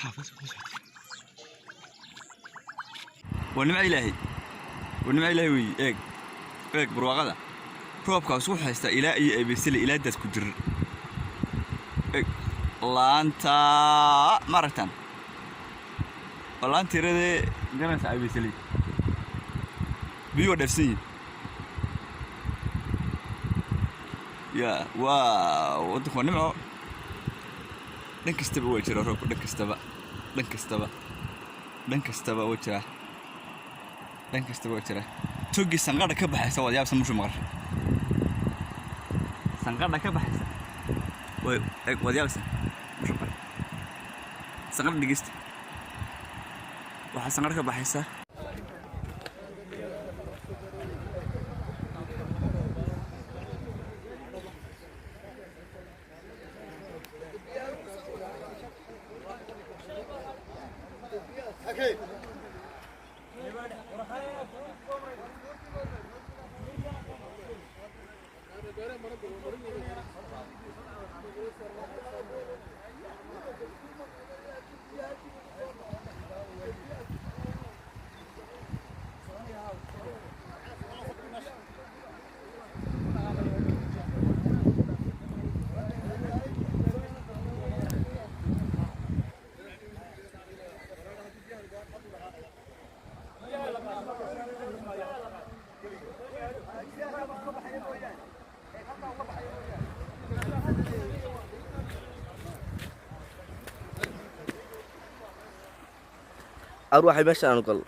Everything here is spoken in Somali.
Xaafad ku socota. Waa nimco Ilaahay, waa nimco Ilaahay weeye. Eeg, eeg barwaaqada. Roobkaas wuxuu haystaa ilaa iyo Ebeysele, ilaa daad ku dirir. Eeg laanta, ma aragtaan? Waa laanta yaradee garanaysa Ebeysele. Biyuhu waa dhaafsan yihin. Ya, waa waddanku, waa nimco. Dhan kastaba waa jira roobku, dhan kastaba, dhan kastaba, dhan kastaba waa jiraa, dhan kastaba waa jiraa. Togii sanqadha ka baxaysa waad yaabsa. Mushu maqashay sanqadha ka baxaysa? Way eeg, waad yaabsa. Mushu maqashay sanqadha? Dhegeysta, waxaa sanqadha ka baxaysa. Arwaxay meesha aanu galno.